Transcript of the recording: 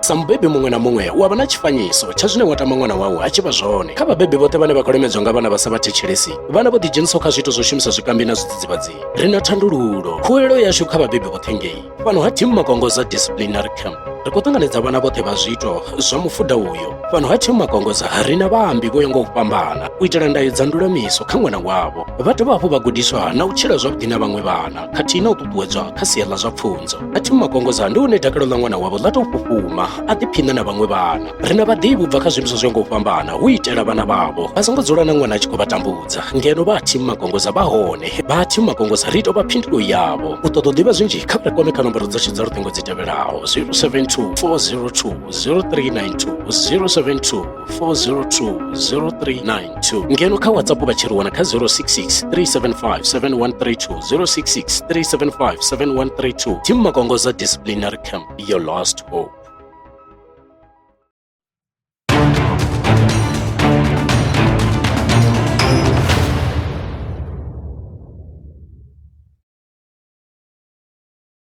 Sa mubebi muṅwe na muṅwe u a vha na tshifanyiso tsha zwine wa tama ṅwana wau a tshi vha zwone. Kha vhabebi vhoṱhe vhane vha khou lemedzwa nga vhana vha sa vha thetshelesi, vhana vho ḓidzhenisaho kha zwiito zwa u shumisa zwikambi na zwidzidzivhadzi, ri na thandululo. Khuwelelo yashu kha vhabebi vhoṱhe ngei fhano ha Team Makongoza Disciplinary Camp, ri khou ṱanganedza vhana vhoṱhe vha zwiito zwa mufuda uyo. Fhano ha Team Makongoza ri na vhaambi vho yaho nga u fhambana u itela ndayo dza ndulamiso kha ṅwana wavho. Vha dovha hafhu vha gudiswa na u tshila zwavhuḓi na vhaṅwe vhana khathihi na u ṱuṱuwedzwa kha sia ḽa zwa pfunzo. Kha Team Makongoza ndi hune dakalo ḽa ṅwana wavho ḽa tou fhufhuma a ḓiphiṋa na vhaṅwe vhana. Ri na vhaḓivhi u bva kha zwiimiswa zwo nga u fhambana hu itela vhana vhavho vha songo dzula na ṅwana a tshi khou vha tambudza ngeno vha Team Makongoza vha hone. Vha Team Makongoza ri tou vha phindulo yavho. U ṱoḓa u ḓivha zwinzhi kha vha ri kwame kha nomboro dzashu dza luṱingo dzi tevhelaho 072 402 0392 072 402 0392 ngeno kha WhatsApp vha tshi ri wana kha 066 375 7132 066 375 7132. Team Makongoza Disciplinary Camp, your last hope.